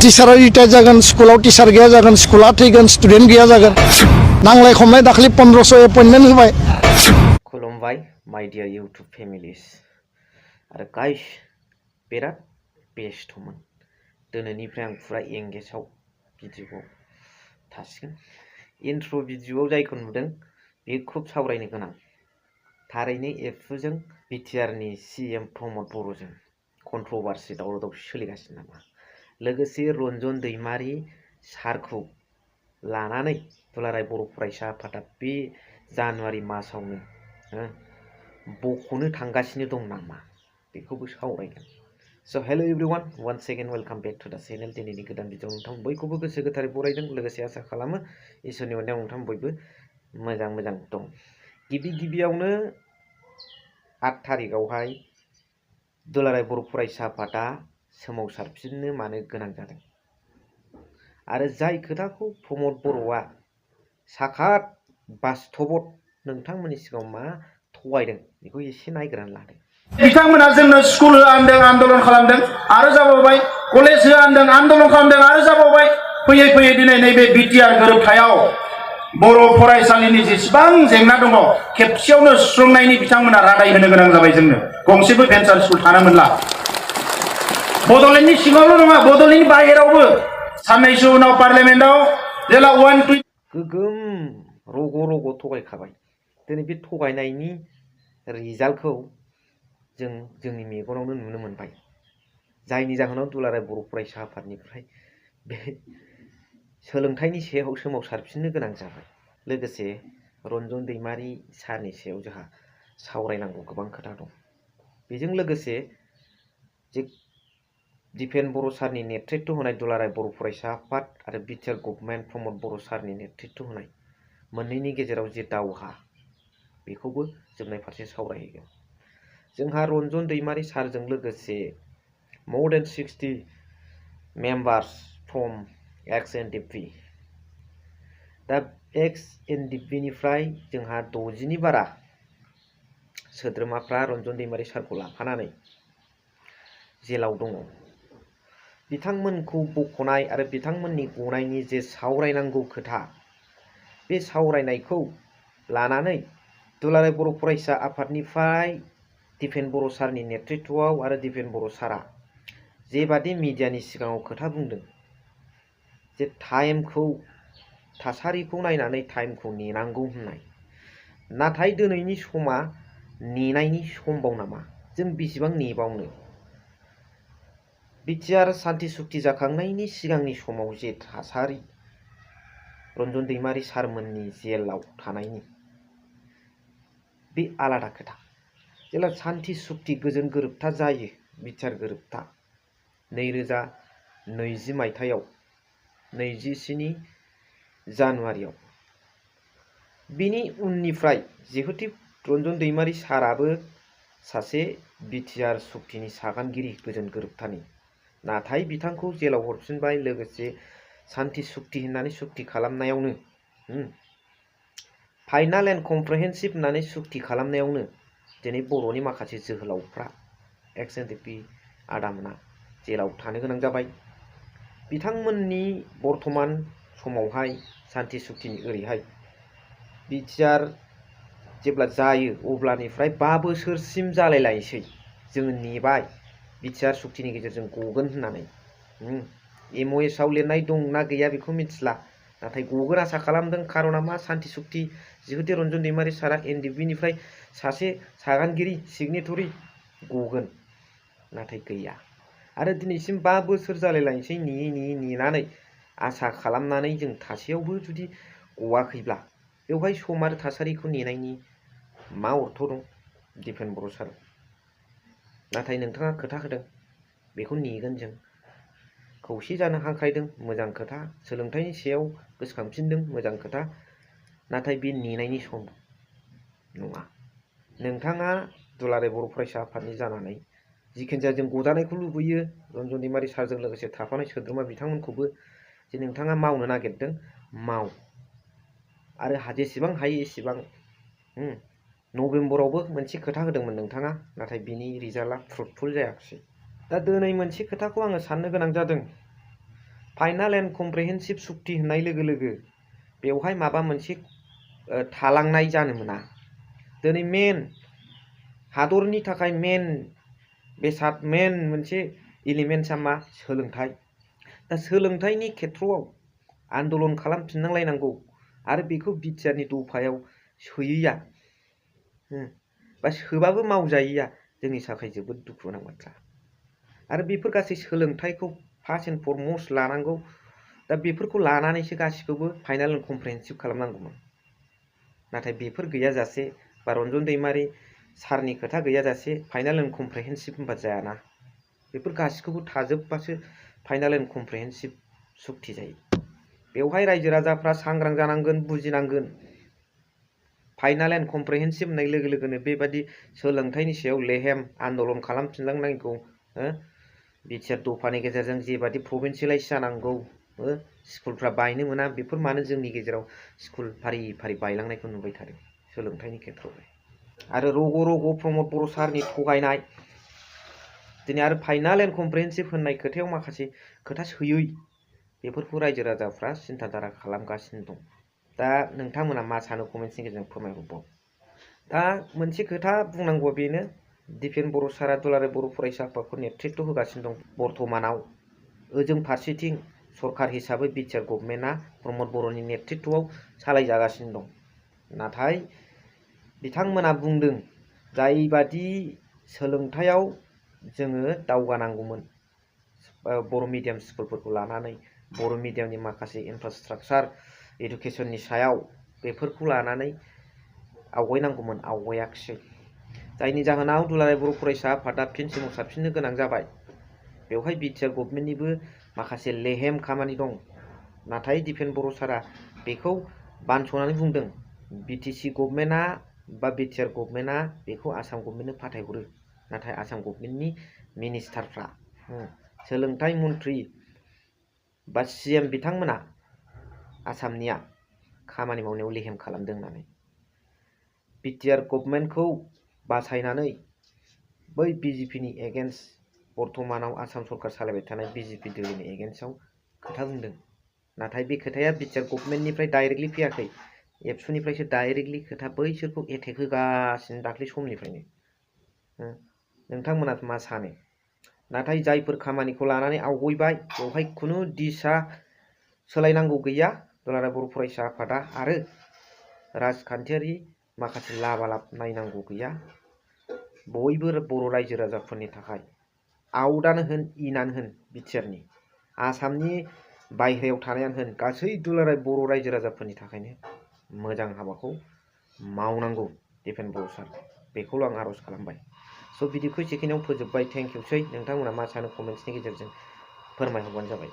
टीचारा retire जागोन स्कुलाव teacher गैया जागोन स्कुला थैगोन स्टुडेन्ट गैया जागोन नांलाय खमलाय दाखालि 1500 एपइन्टमेन्ट होबाय खुलुमबाय माय डियार इउटुब फेमिलिस आरो गाइस बिराद बेस्थ'मोन दिनैनिफ्राय आं फुरा एंगेजआव भिडिअ'आव थासिगोन इन्ट्र' भिडिअ'आव जायखौ नुदों बे खुब सावरायनो गोनां थारैनो एबसुजों बिटिआरनि सिएम प्रमद बर'जों कन्ट्रभार्सि दावराव दावसि सोलिगासिनो नामा लोगोसे रन्जन दैमारि सारखौ लानानै दुलाराय बर' फरायसा आफादा बे जानुवारि मासावनो बख'नो थांगासिनो दं नामा बेखौबो सावरायगोन so' hello' everyone one second welcome back to the channel दिनैनि गोदान भिडिअ नोंथां बयखौबो गोसो गोथारै बरायदों लोगोसे आसा खालामो इसोरनि अननायाव नोंथां बयबो मोजां दं गिबियावनो 8 थारिखआवहाय दुलाराय बर' फरायसा आफादा सोमावसारफिननो मानो गोनां जादों आरो जाय खोथाखौ प्रमद बर'आ साखात बास्तबत नोंथांमोननि सिगाङाव मा थगायदों बेखौ एसे नायग्रोनानै लादों बिथांमोना जोंनो स्कुल होआ होनदों आन्दलन खालामदों आरो जाबावबाय कलेज होआ होनदों आन्दलन खालामदों आरो जाबावबाय फैयै दिनै नैबे बिटिआर गोरोबथायाव बर' फरायसालिनि जेसेबां जेंना दङ खेबसेयावनो सुस्रांनायनि बिथांमोना रादाय होनो गोनां जाबाय जोंनो गंसेबो भेन्सार स्कुल थानो मोनला बड'लेण्डनि सिङावल' नङा बड'लेण्डनि बाहेरावबो साननैसो उनाव पार्लियामेन्टआव जेला गोगोम रग' थगायखाबाय दिनै बे थगायनायनि रिजाल्टखौ जोंनि मेगनावनो नुनो मोनबाय जायनि जाहोनाव दुलाराय बर' फरायसा आफादनिफ्राय बे सोलोंथाइनि सायाव सोमावसारफिननो गोनां जाबाय लोगोसे रन्जन दैमारि सारनि सायाव जोंहा सावरायनांगौ गोबां खोथा दं बेजों लोगोसे जे दिपेन बर' सारनि नेतृत्व होनाय दुलाराय बर' फरायसा आफाद आरो बिटिआर गभर्नमेन्ट प्रमद बर' सारनि नेतृत्व होनाय मोननैनि गेजेराव जे दावहा बेखौबो जोबनाय फारसे सावरायहैगोन जोंहा रन्जन दैमारि सारजों लोगोसे more than 60 मेम्बार्स फ्रम एक्स एनडिपि दा एक्स एनडिपिनिफ्राय जोंहा 60नि बारा सोद्रोमाफ्रा रन्जन दैमारि सारखौ लाफानानै जेलाव दङ बिथांमोनखौ बख'नाय आरो बिथांमोननि गनायनि जे सावरायनांगौ खोथा बे सावरायनायखौ लानानै दुलाराय बर' फरायसा आफादनिफ्राय दिपेन बर' सारनि नेतृत्वआव आरो दिपेन बर' सारा जेबादि मिडियानि सिगाङाव खोथा बुंदों जे टाइमखौ थासारिखौ नायनानै टाइमखौ नेनांगौ होननाय नाथाय दिनैनि समा नेनायनि समबाव नामा जों बेसेबां नेबावनो बिटिआर सान्थि सुक्ति जाखांनायनि सिगांनि समाव जे थासारि रन्जन दैमारि सारमोननि जेलाव थानायनि बे आलादा खोथा जेला सान्थि सुक्ति गोजोन गोरोबथा जायो बिटिआर गोरोबथा 2020 मायथाइयाव 27 जानुवारियाव बिनि उननिफ्राय जिहेतु रन्जन दैमारि साराबो सासे बिटिआर सुक्तिनि सागानगिरि गोजोन गोरोबथानि नाथाय बिथांखौ जेलाव हरफिनबाय लोगोसे सान्थि सुक्ति होननानै सुक्ति खालामनायावनो फाइनाल एन्ड कमप्रिहेन्सिभ होननानै सुक्ति खालामनायावनो दिनै बर'नि माखासे जोहोलावफ्रा एक्स एनडिपि आदामोना जेलाव थानो गोनां जाबाय बिथांमोननि बर्तमान समावहाय सान्थि सुक्तिनि ओरैहाय बिटिआर जेब्ला जायो अब्लानिफ्राय 5 बोसोरसिम जालायलायसै जोङो नेबाय बिटिआर सुक्तिनि गेजेरजों गगोन होननानै एमअएसआव लिरनाय दं ना गैया बेखौ मिथिला नाथाय गगोन आसा खालामदों खारना मा सान्थि सुक्ति जिहेतु रन्जन दैमारि सारा एनडिपिनिफ्राय सासे सागानगिरि सिगनेटरि गगोन नाथाय गैया आरो दिनैसिम 5 बोसोर जालायलायसै नेनानै आसा खालामनानै जों थासेयावबो जुदि गवाखैब्ला बेवहाय सम आरो थासारिखौ नेनायनि मा अर्थ दं दिपेन बर' सार नाथाय नोंथाङा खोथा होदों बेखौ नेगोन जों खौसे जानो हांख्रायदों मोजां खोथा सोलोंथाइनि सायाव गोसोखांफिनदों मोजां खोथा नाथाय बे नेनायनि सम नङा नोंथाङा दुलाराय बर' फरायसा आफादनि जानानै जिखिनि जाया जों गजानायखौ लुबैयो रन्जन दैमारि सारजों लोगोसे थाफानाय सोद्रोमा बिथांमोनखौबो जे नोंथाङा मावनो नागिरदों माव आरो जेसेबां हायो एसेबां नभेम्बरावबो मोनसे खोथा होदोंमोन नोंथाङा नाथाय बिनि रिजाल्टआ फ्रुटफुल जायाखिसै दा दिनै मोनसे खोथाखौ आङो साननो गोनां जादों फाइनाल एन्ड कमप्रिहेन्सिभ सुक्ति होननाय लोगो लोगो बेवहाय माबा मोनसे थालांनाय जानो मोना। दिनै मेन हादरनि थाखाय मेन बेसाद मेन मोनसे एलिमेन्टसा मा सोलोंथाइ। दा सोलोंथाइनि खेथ्रआव आन्दलन खालामफिननांलायनांगौ आरो बेखौ बिटिआरनि दफायाव सोयैया बा सोबाबो मावजायैया जोंनि थाखाय जोबोद दुखु गोनां बाथ्रा। आरो बेफोर गासै सोलोंथाइखौ फार्स्ट एन्ड फरमस्ट लानांगौ। दा बेफोरखौ लानानैसो गासिखौबो फाइनाल एन्ड कमप्रिहेन्सिभ खालामनांगौमोन। नाथाय बेफोर गैयाजासे बा रन्जन दैमारि सारनि खोथा गैयाजासे फाइनाल एन्ड कमप्रिहेन्सिभ होनबा जायाना। बेफोर गासिखौबो थाजोबबासो फाइनाल एन्ड कमप्रिहेन्सिभ सुक्ति जायो। बेवहाय रायजो राजाफ्रा सांग्रां जानांगोन, बुजिनांगोन। फाइनाल एन्ड कमप्रिहेन्सिभ होननाय लोगो लोगोनो बेबादि सोलोंथाइनि सायाव लेहेम आन्दलन खालामफिनलांनांगौ। बिटिआर दफानि गेजेरजों जेबादि प्रभिन्सियेलाइज जानांगौ, स्कुलफ्रा बायनो मोना, बेफोर मानो जोंनि गेजेराव स्कुल फारि फारि बायलांनायखौ नुबाय थादों सोलोंथाइनि खेथ्रआव। आरो रग' रग' प्रमद बर' सारनि थगायनाय, दिनै आरो फाइनाल एन्ड कमप्रिहेन्सिभ होननाय खोथायाव माखासे खोथा सोयै, बेफोरखौ रायजो राजाफ्रा सिन्था धारा खालामगासिनो दं। दा नोंथांमोना मा सानो कमेन्ट्सनि गेजेरजों फोरमायहरबाव। दा मोनसे खोथा बुंनांगौआ बेनो, दिपेन बर' सारा दुलाराय बर' फरायसा आफादखौ नेतृत्व होगासिनो दं बर्थमानाव। ओजों फारसेथिं सरकार हिसाबै बिटिआर गभर्नमेन्टआ प्रमद बर'नि नेतृत्वआव सालायजागासिनो दं। नाथाय बिथांमोना बुंदों जायबादि सोलोंथायाव जोङो दावगानांगौमोन, बर' मिडियाम स्कुलफोरखौ लानानै बर' मिडियामनि माखासे इनफ्रास्ट्राक्चार इडुकेसननि सायाव बेफोरखौ लानानै आवगायनांगौमोन, आवगायाखिसै। जायनि जाहोनाव दुलाराय बर' फरायसा आफादा फिन सोमावसारफिननो गोनां जाबाय। बेवहाय बिटिआर गभर्नमेन्टनिबो माखासे लेहेम खामानि दं। नाथाय दिपेन बर' सारा बेखौ बानस'नानै बुंदों बिटिसि गभर्नमेन्टआ बा बिटिआर गभर्नमेन्टआ बेखौ आसाम गभर्नमेन्टनो फाथायहरो। नाथाय आसाम गभर्नमेन्टनि मिनिस्टारफ्रा, सोलोंथाइ मन्थ्रि बा CM बिथांमोना आसामनिया खामानि मावनायाव लेहेम खालामदों होननानै बिटिआर गभर्नमेन्टखौ बासायनानै बै बिजेपिनि एगेन्स्ट, बर्थमानाव आसाम सरकार सालायबाय थानाय बिजेपि दोलोनि एगेन्स्टआव खोथा बुंदों। नाथाय बे खोथाया बिटिआर गभर्नमेन्टनिफ्राय डाइरेक्टलि फैयाखै, एबसुनिफ्रायसो डाइरेक्टलि खोथा बैसोरखौ एटेक होगासिनो दाख्लै समनिफ्रायनो। नोंथांमोना मा सानो? नाथाय जायफोर खामानिखौ लानानै आवगायबाय बेवहाय खुनु दिशा सोलायनांगौ गैया दुलाराय बर' फरायसा आफादा, आरो राजखान्थियारि माखासे लाबालाब नायनांगौ गैया। बयबो बर' रायजो राजाफोरनि थाखाय आउटआनो होन इनानो होन बिटिआरनि, आसामनि बायह्रायाव थानायानो होन, गासै दुलाराय बर' रायजो राजाफोरनि थाखायनो मोजां हाबाखौ मावनांगौ दिपेन बर' सार, बेखौल' आं आर'ज खालामबाय। स' भिडिअखौ एसेखिनियाव फोजोबबाय। थेंक इउसै। नोंथांमोना मा सानो कमेन्ट्सनि गेजेरजों फोरमायहरबानो जाबाय।